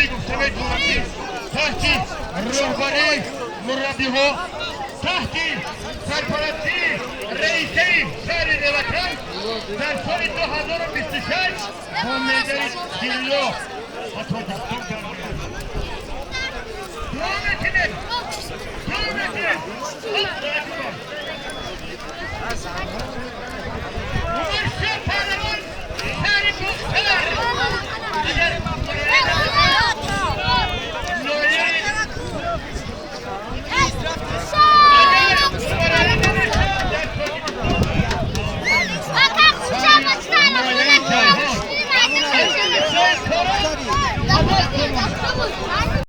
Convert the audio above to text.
Ҷое гуфта метавонам, ки таҳти роҳбарии мураббиҳо, таҳти сарпарастии раисаи шаҳри Левакант дар соли 2026 бо медали тилло ба Тоҷикистон бармегардад. Дуо мекунем, дуо мекунем.